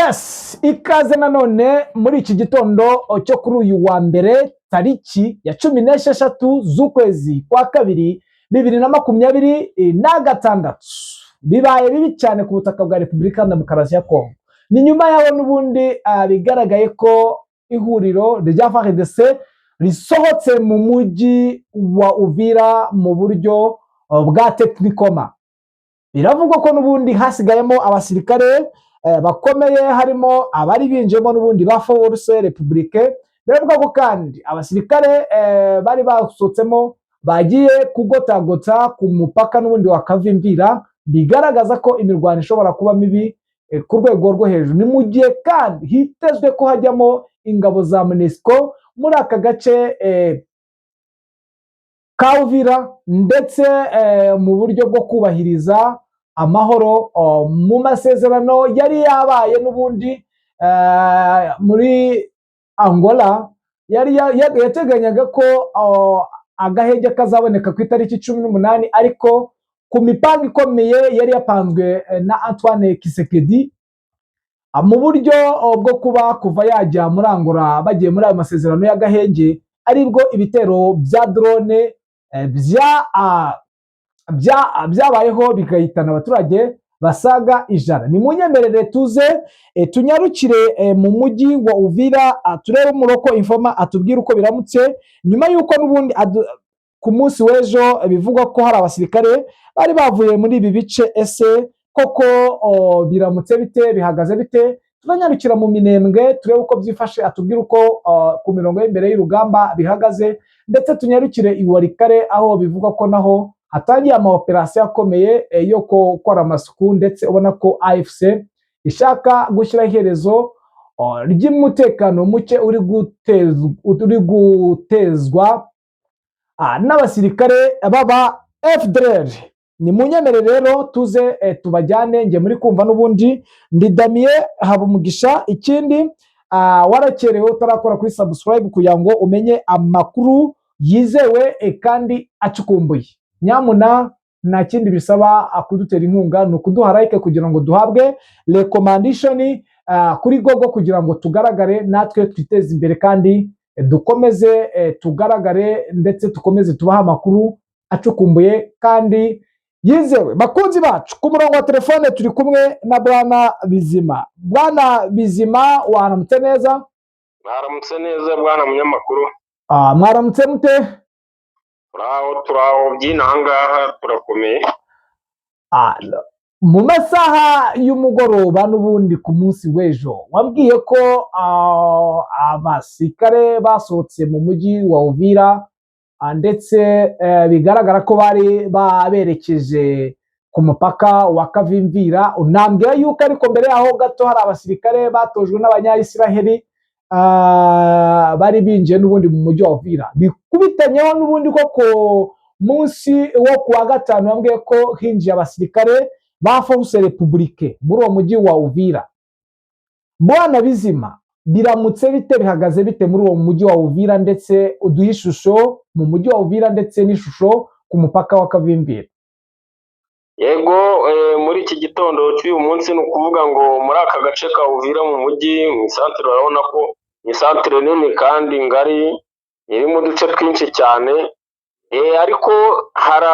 Yes, ikaze nanone muri iki gitondo cyo kuri uyu wa mbere, tariki ya 16 z'ukwezi kwa kabiri 2026. Bibaye bibi cyane ku butaka bwa Repubulika ya Demokarasi ya Kongo. Ni nyuma yaho n'ubundi bigaragaye ko ihuriro rya FARDC risohotse mu mujyi wa Uvira mu buryo bwa techniquement. Biravugwa ko n'ubundi hasigayemo abasirikare bakomeye, harimo abari binjiyemo n'ubundi ba Force République. Biravugwa ko kandi abasirikare bari basohotsemo bagiye kugotagota ku mupaka n'ubundi wa Kavimvira, bigaragaza ko imirwano ishobora kuba mibi ku rwego rwo hejuru. Ni mu gihe kandi hitezwe ko hajyamo ingabo za MONUSCO muri aka gace ka Uvira, ndetse mu buryo bwo kubahiriza amahoro mu masezerano yari yabaye n'ubundi muri Angola, yari yateganyaga ko agahenge kazaboneka ku itariki 18, ariko ku mipango ikomeye yari yapanzwe na Antoine Tshisekedi mu buryo bwo kuba kuva yajya muri Angola bagiye muri ayo masezerano y'agahenge, aribwo ibitero bya drone byabayeho bigahitana abaturage basaga 100. Ni munyemerere tuze tunyarukire mu mujyi wa Uvira, turebe umuroko informer atubwire uko biramutse, nyuma y'uko n'ubundi ku munsi w'ejo bivugwa ko hari abasirikare bari bavuye muri ibi bice. Ese koko biramutse bite, bihagaze bite? Turanyarukira mu Minembwe turebe uko byifashe, atubwire uko ku mirongo y'imbere y'urugamba bihagaze, ndetse tunyarukire i Walikale aho bivugwa ko naho hatangiye ama operasiyo akomeye yo gukora amasuku, ndetse ubona ko AFC ishaka gushyiraho iherezo ry'umutekano muke uri gutezwa n'abasirikare baba FDLR. Ni munyemerere rero tuze tubajyane. Njye muri kumva n'ubundi ndi Damiye Habumugisha. Ikindi, warakerewe utarakora kuri subscribe kugira ngo umenye amakuru yizewe kandi acukumbuye. Nyamuna nta kindi bisaba kudutera inkunga, ni ukuduha like kugira ngo duhabwe recommendation kuri Google, kugira ngo tugaragare natwe twiteze imbere kandi dukomeze tugaragare, ndetse dukomeze tubahe amakuru acukumbuye kandi yizewe. Bakunzi bacu, ku murongo wa telefone turi kumwe na Bwana Bizima. Bwana Bizima, waramutse neza? Mwaramutse neza, bwana munyamakuru. Mwaramutse mute? Turaho, turaho by'inaha ngaha, turakomeye. Mu masaha y'umugoroba n'ubundi ku munsi w'ejo wabwiye ko abasirikare basohotse mu mujyi wa Uvira, ndetse bigaragara ko bari baberekeje ku mupaka wa Kavimvira. Unambwira yuko ariko mbere yaho gato hari abasirikare batojwe n'abanyayisiraheli bari binjiye n'ubundi mu mujyi wa Uvira. Bikubitanyeho n'ubundi ko ku munsi wo ku wa gatanu bambwiye ko hinjiye abasirikare ba Force République muri uwo mujyi wa Uvira. Bwana Bizima, biramutse bite, bihagaze bite muri uwo mujyi wa Uvira, ndetse uduhe ishusho mu mujyi wa Uvira ndetse n'ishusho ku mupaka wa Kavimvira? Yego, muri iki gitondo cy'uyu munsi, ni ukuvuga ngo muri aka gace ka Uvira mu mujyi, mu isantere, urabona ko ni isantere nini kandi ngari irimo uduce twinshi cyane, ariko hari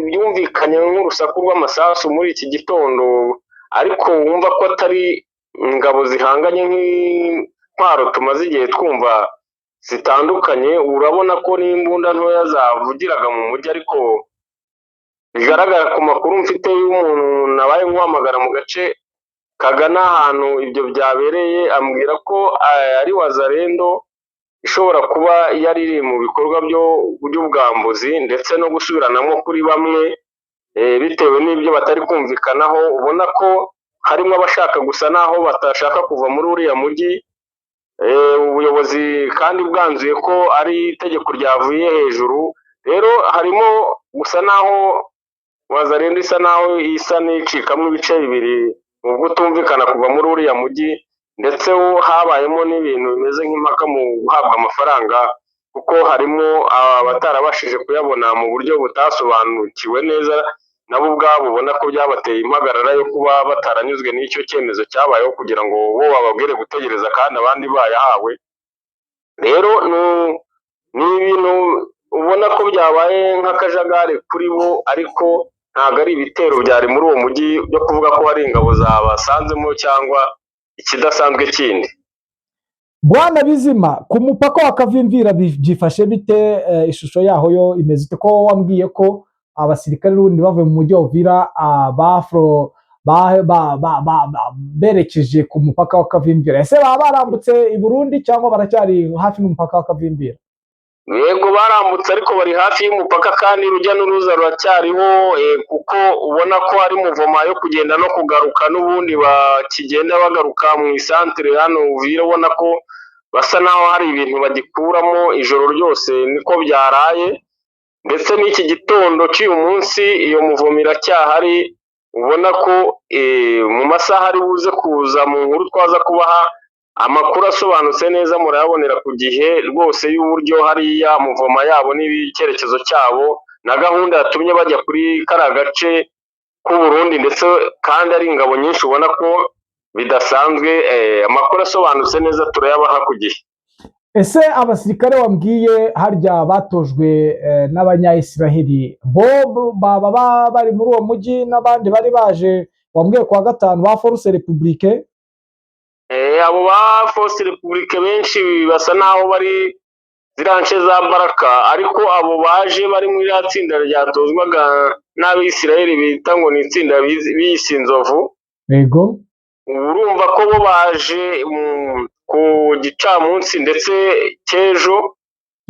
byumvikanye nk'urusaku rw'amasasu muri iki gitondo, ariko wumva ko atari ingabo zihanganye nk'intwaro tumaze igihe twumva zitandukanye. Urabona ko n'imbunda ntoya zavugiraga mu mujyi, ariko bigaragara ku makuru mfite y'umuntu nabaye nkuhamagara mu gace kagana ahantu ibyo byabereye, ambwira ko ari Wazalendo ishobora kuba yari iri mu bikorwa by'ubwambuzi ndetse no gusubiranamo kuri bamwe bitewe n'ibyo batari kumvikanaho. Ubona ko harimo abashaka gusa naho batashaka kuva muri uriya mujyi, ubuyobozi kandi bwanzuye ko ari itegeko ryavuye hejuru. Rero harimo gusa naho Wazalendo isa naho isa n'icikamo ibice bibiri mu kutumvikana kuva muri uriya mujyi, ndetse habayemo n'ibintu bimeze nk'impaka mu guhabwa amafaranga, kuko harimo abatarabashije kuyabona mu buryo butasobanukiwe neza. Nabo ubwabo ubona ko byabateye impagarara yo kuba bataranyuzwe n'icyo cyemezo cyabayeho kugira ngo bo bababwire gutegereza kandi abandi bayahawe. Rero ni ibintu ubona ko byabaye nk'akajagari kuri bo, ariko ntabwo ari ibitero byari muri uwo mujyi byo kuvuga ko hari ingabo zabasanzemo cyangwa ikidasanzwe kindi. Bwana Bizima, ku mupaka wa Kavimvira byifashe bite? Ishusho yaho yo imeze ite, ko wambwiye ko abasirikare n'ubundi bavuye mu mujyi wa Uvira berekeje ku mupaka wa Kavimvira? Ese baba barambutse i Burundi cyangwa baracyari hafi n'umupaka wa Kavimvira? Yego, barambutse ariko bari hafi y'umupaka, kandi urujya n'uruza ruracyariho, kuko ubona ko hari mouvement yo kugenda no kugaruka. N'ubundi bakigenda bagaruka mu isantere hano Uvira, ubona ko basa naho hari ibintu bagikuramo. Ijoro ryose niko byaraye, ndetse n'iki gitondo cy'uyu munsi iyo mouvement iracyahari. Ubona ko mu masaha ari buze kuza mu nkuru twaza kubaha amakuru asobanutse neza, murayabonera ku gihe rwose, y'uburyo hariya mouvement yabo n'icyerekezo cyabo na gahunda yatumye bajya kuri kariya gace k'u Burundi, ndetse kandi ari ingabo nyinshi, ubona ko bidasanzwe. Amakuru asobanutse neza turayabaha ku gihe. Ese abasirikare wambwiye harya batojwe n'Abanyayisiraheli, bo baba bari muri uwo mujyi n'abandi bari baje wambwiye kuwa gatanu ba Force Républicaine? Abo ba Force Républicaine benshi basa naho bari ziriya nce za Baraka, ariko abo baje bari muri iriya tsinda ryatozwaga n'Abisiraheli bita ngo ni itsinda biyise Inzovu. Urumva ko bo baje ku gicamunsi ndetse cy'ejo,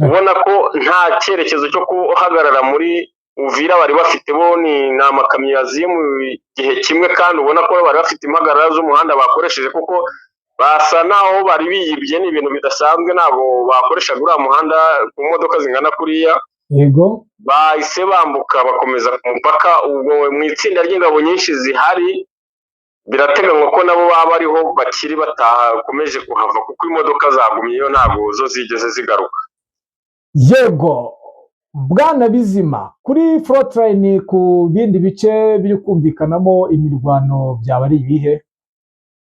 ubona ko nta cyerekezo cyo guhagarara muri Uvira bari bafite. Bo ni amakamyo yaziye mu gihe kimwe, kandi ubona ko bari bafite impagarara z'umuhanda bakoresheje, kuko basa naho bari biyibye. Ni ibintu bidasanzwe, ntabwo bakoreshaga uriya muhanda ku modoka zingana kuriya. Bahise bambuka bakomeza ku mupaka. Ubwo mu itsinda ry'ingabo nyinshi zihari, birateganywa ko nabo baba bariho bakiri batakomeje kuhava, kuko imodoka zagumyeyo, ntabwo zo zigeze zigaruka. Yego, bwana Bizima, kuri frontline, ku bindi bice biri kumvikanamo imirwano, byaba ari ibihe?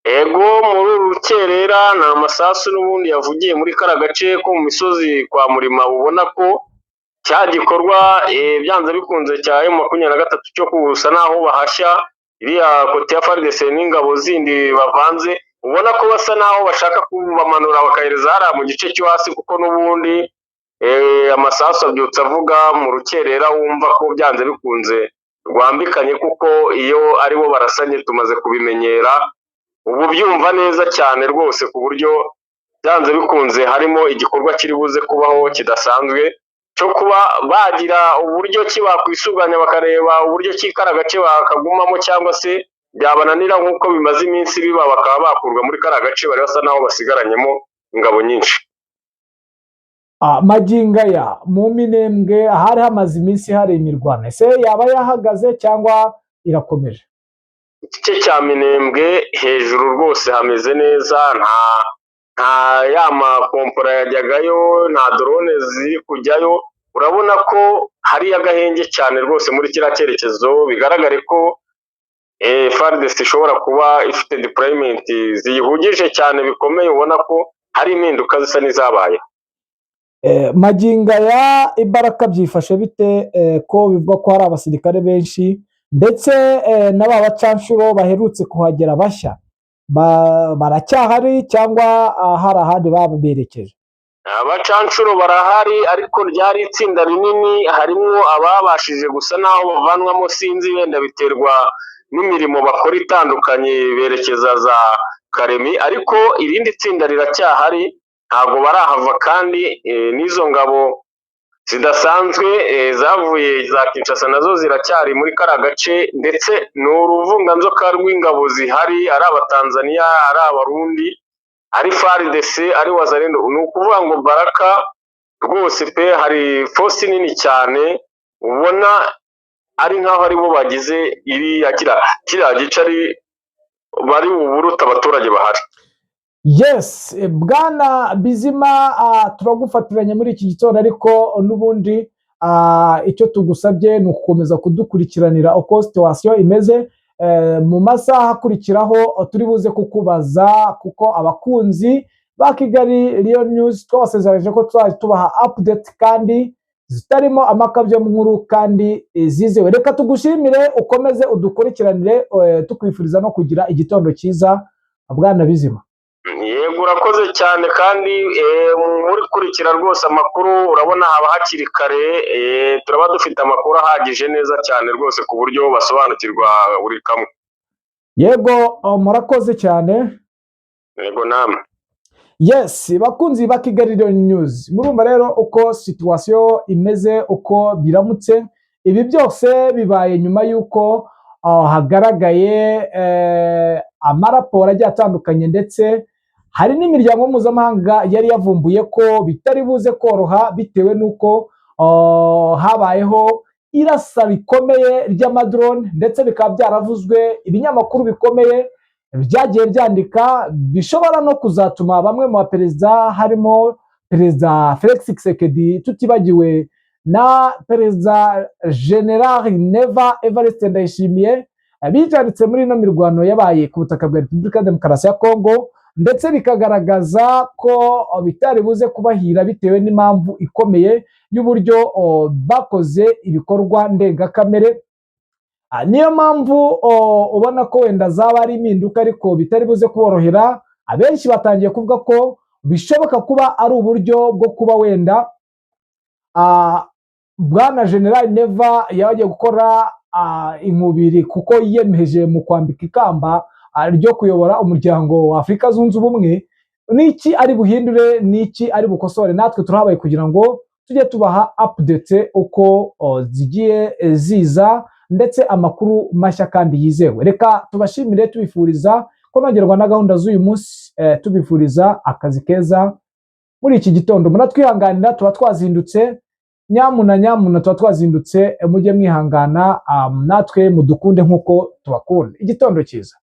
Ego, muri uru rukerera ni amasasu n'ubundi yavugiye muri kariya gace ko mu misozi kwa Murima. Ubona ko cya gikorwa byanze bikunze cya M23 cyo kusa naho bahashya iriya côté ya FARDC n'ingabo zindi bavanze, ubona ko basa naho bashaka kubamanura bakahereza hariya mu gice cyo hasi, kuko n'ubundi amasasu abyutse avuga mu rukerera, wumva ko byanze bikunze rwambikanye, kuko iyo aribo barasanye tumaze kubimenyera. Ubu byumva neza cyane rwose, ku buryo byanze bikunze harimo igikorwa kiri buze kubaho kidasanzwe cyo kuba bagira uburyo ki bakwisuganya, bakareba uburyo ki kariya gace bakagumamo, cyangwa se byabananira nk'uko bimaze iminsi biba, bakaba bakurwa muri kariya gace bari basa naho basigaranyemo ingabo nyinshi. Magingo aya mu Minembwe ahari hamaze iminsi hari imirwano, ese yaba yahagaze cyangwa irakomeje? Igice cya Minembwe hejuru rwose hameze neza, nta ya makompora yajyagayo, nta drone ziri kujyayo. Urabona ko hari agahenge cyane rwose muri kiriya cyerekezo, bigaragare ko FARDC ishobora kuba ifite deployment ziyihugije cyane bikomeye. Ubona ko hari impinduka zisa n'izabaye. Magingo aya imbaraga byifashe bite, ko bivugwa ko hari abasirikare benshi, ndetse na ba bacanshuro baherutse kuhagera bashya, baracyahari cyangwa hari ahandi baberekeje? Abacanshuro barahari, ariko ryari itsinda rinini, harimo ababashije gusa naho bavanwamo, sinzi wenda biterwa n'imirimo bakora itandukanye, berekeza za Karemi, ariko irindi tsinda riracyahari, ntabwo barahava. Kandi n'izo ngabo zidasanzwe zavuye za Kinshasa nazo ziracyari muri kariya gace, ndetse ni uruvunganzoka rw'ingabo zihari, ari Abatanzaniya, ari Abarundi, ari FARDC, ari Wazalendo. Ni ukuvuga ngo Baraka rwose pe, hari force nini cyane, ubona ari nk'aho aribo bagize iriya kiriya gice, ari bari buburuta abaturage bahari. Yes, bwana Bizima, turagufatiranye muri iki gitondo, ariko n'ubundi Icyo tugusabye ni ugukomeza kudukurikiranira uko situation imeze. Mu masaha akurikiraho turi buze kukubaza, kuko abakunzi ba Kigali Lion News twabasezeranyije ko tuzajya tubaha update kandi zitarimo amakabyo nkuru kandi zizewe. Reka tugushimire, ukomeze udukurikiranire, tukwifuriza no kugira igitondo cyiza, bwana Bizima. Yego, urakoze cyane. Kandi muri kurikira rwose amakuru, urabona haba hakiri kare, turaba dufite amakuru ahagije neza cyane rwose, ku buryo basobanukirwa buri kamwe. Yego, murakoze cyane. Yego, namwe. Yes, bakunzi ba Kigali Lion News, murumva rero uko situation imeze, uko biramutse. Ibi byose bibaye nyuma y'uko hagaragaye amaraporo agiye atandukanye, ndetse hari n'imiryango mpuzamahanga yari yavumbuye ko bitari buze koroha, bitewe n'uko habayeho irasa rikomeye ry'amadrone, ndetse bikaba byaravuzwe, ibinyamakuru bikomeye byagiye byandika, bishobora no kuzatuma bamwe mu baperezida, harimo Perezida Felix Tshisekedi, tutibagiwe na Perezida General Neva Evariste Ndayishimiye, bijanditse muri ino mirwano yabaye ku butaka bwa Repubulika ya Demokarasi ya Kongo, ndetse bikagaragaza ko bitari buze kubahira bitewe n'impamvu ikomeye y'uburyo bakoze ibikorwa ndengakamere. Niyo mpamvu ubona ko wenda zaba ari impinduka, ariko bitari buze kuborohera. Abenshi batangiye kuvuga ko bishoboka kuba ari uburyo bwo kuba wenda bwana General Neva yaba agiye gukora inkubiri, kuko yiyemeje mu kwambika ikamba ryo kuyobora Umuryango wa Afurika Zunze Ubumwe. Niki ari buhindure, niki ari bukosore? Natwe turahabaye kugira ngo tujye tubaha update uko zigiye ziza, ndetse amakuru mashya kandi yizewe. Reka tubashimire, tubifuriza kunogerwa na gahunda z'uyu munsi, tubifuriza akazi keza muri iki gitondo. Muratwihanganira, tuba twazindutse, nyamuna nyamuna tuba twazindutse, mujye mwihangana, natwe mudukunde nk'uko tubakunda. Igitondo cyiza.